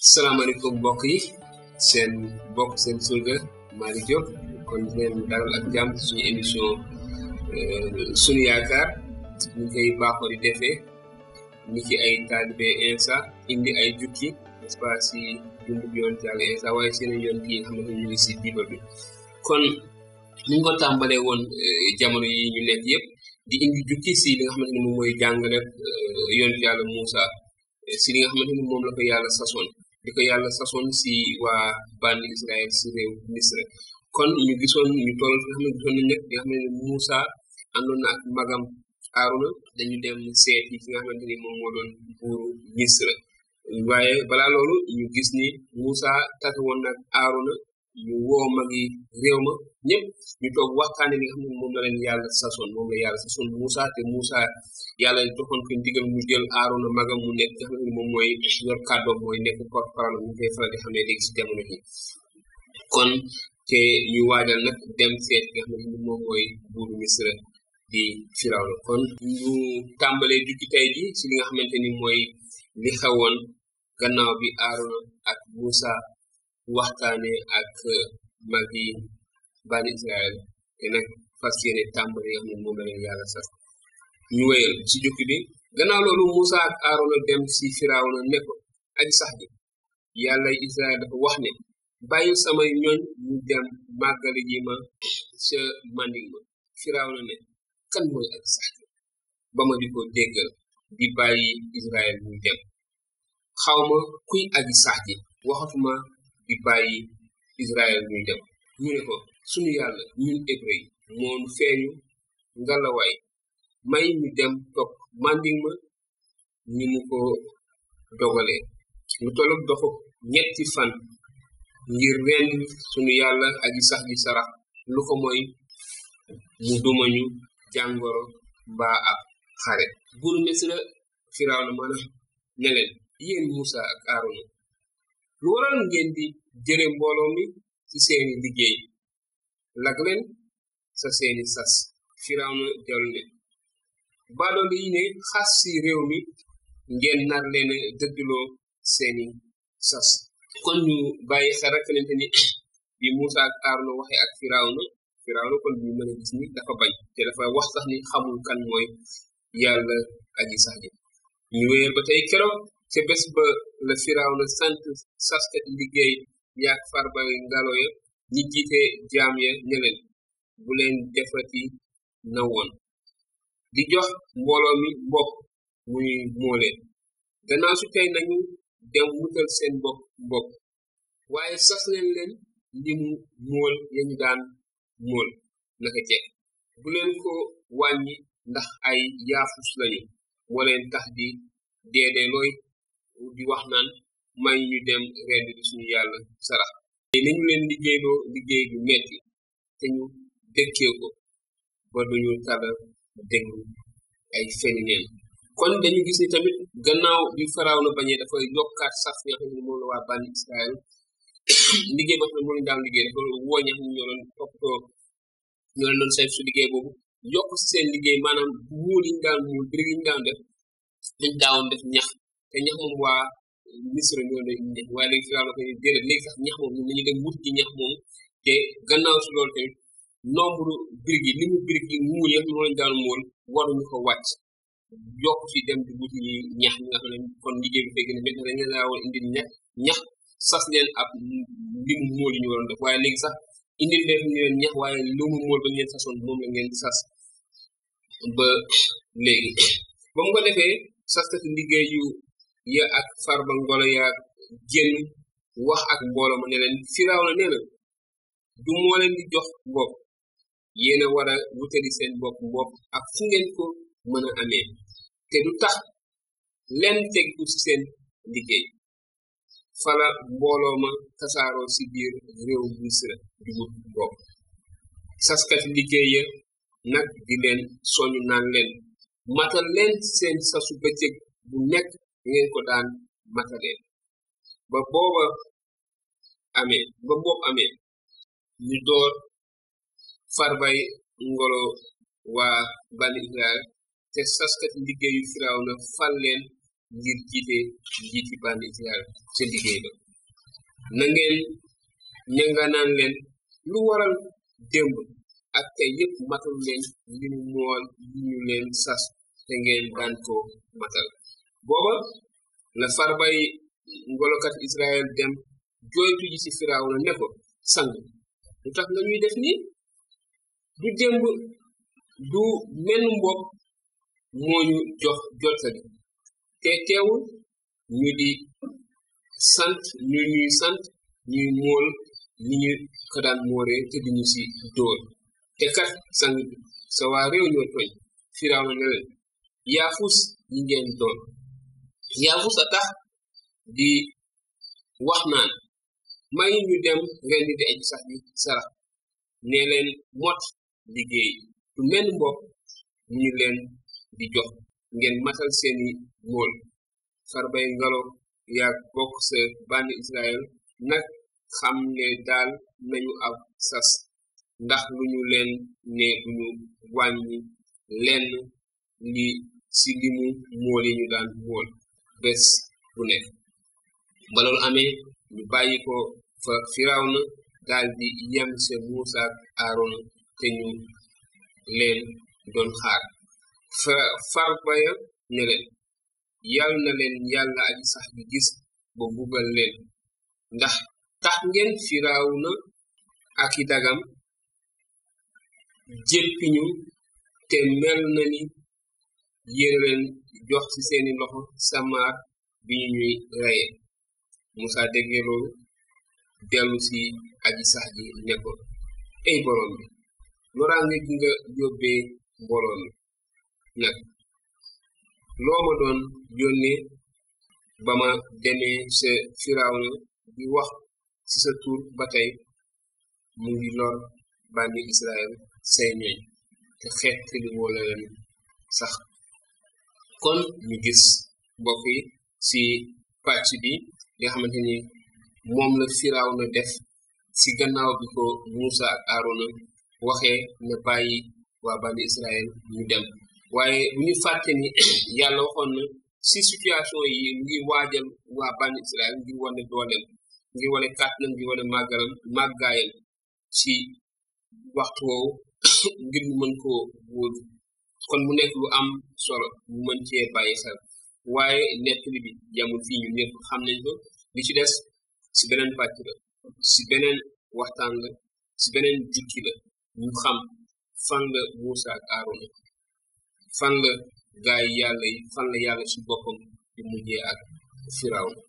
salaamaaleykum mbokk yi seen mbokk seen surga Malick Diop kon leen dalal ak jàmm ci suñu émission sunu yaakaar ñu koy baaxoo di defee ni ci ay taalibe Insa indi ay jukki n'est-ce pas si dundub yoon Yàlla Insa waaye seen yoon yi nga xamante ñu ngi si Bible bi kon ñu ngi ko tàmbalee woon jamono yi ñu nekk yëpp di indi jukki si li nga xamante ni moom mooy jàngale yoon Yàlla Muusa si li nga xamante ni moom la ko yàlla sasoon di ko yàlla sasoon si waa bànn Israël si réew Misra kon ñu gisoon ñu toll fi nga xam ne gisoon nañ nekk di nga xam ne Muusa àndoon na ak magam Aaruna dañu dem seet yi fi nga xamante ni moom moo doon buuru Misra waaye balaa loolu ñu gis ni Muusa tase woon nag Aaruna ñu woo magi réew ma ñëpp ñu toog waxtaane li nga xam ne moom la leen yàlla sasoon moom la yàlla sasoon Muusa te Muusa yàlla joxoon ko ndigal mu jël Aaruna magam mu nekk nga xam ne moom mooy yor kàddoom mooy nekk porte-parole ñu koy faral di xamee léegi si jamono ji kon te ñu waajal nag dem seet nga xam ne moom mooy buuru Misra di Firawna kon ñu tàmbalee jukki tey ji si li nga xamante ni mooy li xewoon gannaaw bi Aaruna ak Muusa waxtaane ak magi bani Israël te nag fas yéene tàmbali nga xam ne moom la leen yàlla sax ñu wéyal ci jukki bi gannaaw loolu Muusa ak Aaruna dem si Firawna ne ko aji sax ji yàlla Israël dafa wax ne bàyyi samay ñooñ ñu dem màggali ji ma ca manding ma Firawna ne kan mooy aji sax ji ba ma di ko déggal di bàyyi Israël muy dem xawma kuy aji sax ji waxatuma di bàyyi Israël muy dem ñu ne ko sunu yàlla ñun hébreu yi moonu feeñu ngalawaay may ñu dem topp manding ma ni mu ko dogalee lu tollu doxu ñetti fan ngir rend sunu yàlla aji sax ji sarax lu ko mooy mu dumañu jàngoro mbaa ab xare buuru Misra Firawna mana ne leen yéen Muusa ak Aaruna lu waral ngeen di jëre mbooloo mi ci seeni liggéey lag leen sa seeni sas Firawna dellu ne baadoolo yi ne xas si réew mi ngeen nar leen dëddloo seeni sas kon ñu bàyyi xel rek nente ni bi Muusa ak Aaruna waxee ak Firawna kon ñu mën a gis ni dafa bañ te dafa wax sax ni xamul kan mooy yàlla aji sax ji ñu wéyal ba tey keroog ca bés ba la Firawna sant saskat liggéey yaak farba ngalo ya ñi jiite jaam ya ne leen bu leen defati na woon di jox mbooloo mi mbokk muy mooleen gannaaw su tey nañu dem wutal seen mbokk waaye sas leen limu mool yañu daan mool naka jekk bu leen ko wàññi ndax ay yaafus lañu moo leen tax di deedee looy di wax naan may ñu dem rend di suñu yàlla sarax te nañu leen liggéeyloo liggéey bu metti te ñu dëkkee ko ba duñu tala déglu ay feni neen kon dañu gis ni tamit gannaaw bi Firawna bañee dafa yokkaat sax nga xam ne moom la waa bani Israël liggéey boo xam ne moo leen daan liggéey dafa woo ñax ñoo doon toppatoo ñoo leen doon saytu su liggéey boobu yokk si seen liggéey maanaam muul yi ñu daan muul birig yi ñu daan def dañ daawoon def ñax te ñax moom waa Misra ñoo doon indi waaye léegi Firawna ko déedéet léegi sax ñax moom ñun dañu dem wut ci ñax moom te gannaaw si loolu tamit nombre birig yi li mu birig yi muul yi moo leen daan muul waruñu ko wàcc yokk ci dem di wuti ñax ñi nga xam ne kon liggéey bi fay gën a métti dañ leen laa war indi ñax sas leen ab limu mool yi ñu waroon def waaye léegi sax indil leen ñu leen ñax waaye lu mu mool ba ngeen sasoon moom la ngeen sas ba léegi ba mu ko defee saskati liggéey yu ya ak farba ngolo yaa génn wax ak mbooloo ma ne leen Firawna nee na du moo leen di jox bopp yéen a war a wutali seen bopp ak fu ngeen ko mën a amee te du tax leen teggu ci seen liggéey fala mbooloo ma tasaaroo ci biir réew Misra di wut bopp saskat liggéey ya nag di leen soñu naan leen matal leen seen sasu bëccëg bu nekk ngeen ko daan mataleen ba boobu amee ñu door farbay ngolo waa bani Israël te saskat liggéeyu Firawna fal leen ngir jiite njiiti bànn Israël ca liggéey ba na ngeen ñanga naan leen lu waral démb ak tey yépp matal leen li mu mool li ñu leen sas te ngeen daan ko matal booba la farbay ngolokat Israël dem jooytu ji ci Firawna ne ko sang lu tax nga ñuy def nii du démb du menn mbokk moo ñu jox jottali te teewul ñu di sant ñuy sant ñuy mool ni ñu ko daan mooree te duñu ci dóor te kat sang bi sa waa réew ñoo tooñ Firawna ne leen yaafus ñi ngeen doon yaafus a tax di wax naan may ñu dem rendi di aji sax bi sarax ne leen mot liggéey du menn mbokk ñu leen di jox ngeen matal seeni mool farbay ngalo yaa bokk sa bànn Israël nag xam ne daal nañu ab sas ndax lu ñu leen ne duñu wàññi lenn li ci limu mool yi ñu daan mool bés bu nekk ba loolu amee ñu bàyyi ko fa Firawna daal di yem se Muusa ak Aaron te ñu leen doon xaar farbaya ne leen yal na leen yàlla aji sax bi gis ba mbugal leen ndax tax ngeen Firawna ak i dagam jéppiñu te mel na ni yéen leen jox ci seeni loxo samaar bi ñu ñuy reye Musa dégle loolu dellu ci aji sax ji ne ko ey borom bi loraange gi nga yóbbee mbooloo mi nag loo ma doon yónnee ba ma demee sa Firawna di wax ci sa tur ba tey mu ngi lor bànni Israël say ñoñ te xeet li moo la leen sax kon ñu gis mbokk yi ci pàcc bi nga xamante ni moom la Firawna def ci gannaaw bi ko Musa ak Aarona waxee ne bàyyi waa bànni Israël ñu dem waaye bu ñu fàtte ni yàlla waxoon na ci situation yi ngir waajal waa bànni Israël ngir wane dooleem ngir wane kàttanam ngir wane màggaayam ci waxtu woowu ngir ñu mën koo wóolu kon mu nekk lu am solo ñu mën cee bàyyi xel waaye nettali bi yamul fii ñu ñëpp xam nañ ko li ci des ci beneen pàcc la ci beneen waxtaan la ci beneen jukki la ñu xam fan la Musa ak Aarona fan la gaay yàlla yi fan la yàlla ci boppam di mujjee ak Firawna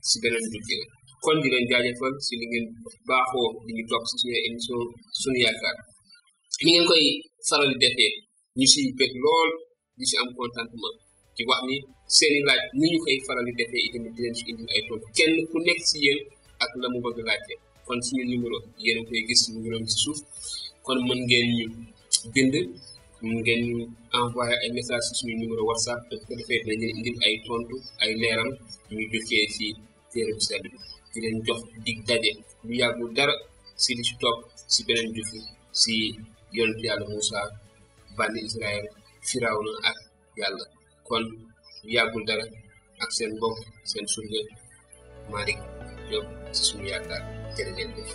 ci beneen jukki la kon di leen jaajëfal ci li ngeen baaxoo di ñu topp ci suñu émission Sunu Yaakaar ni ngeen koy faral di defee ñu ci bëgg lool di ci am contentement ci wax ni seeni laaj ni ñu koy faral di defee itamit di leen ci indil ay tontu kenn ku nekk ci yéen ak la mu bëgg laajte kon suñu numéro yéen a koy gis numéro ci suuf kon mën ngeen ñu bind mën ngeen ñu envoyé ay message ci suñu numéro WhatsApp te ko defee dañ leen indil ay tontu ay leeral ñu jokkee ci téere bu sedd bi di leen jox dig daje lu yàggul dara ci li ci topp ci beneen jukki ci yonent yàlla Musa bànni Israël Firawna ak yàlla kon yàggul dara ak seen mbokk seen surga Malick Diop ci Sunu Yaakaar jërë ngeen jëf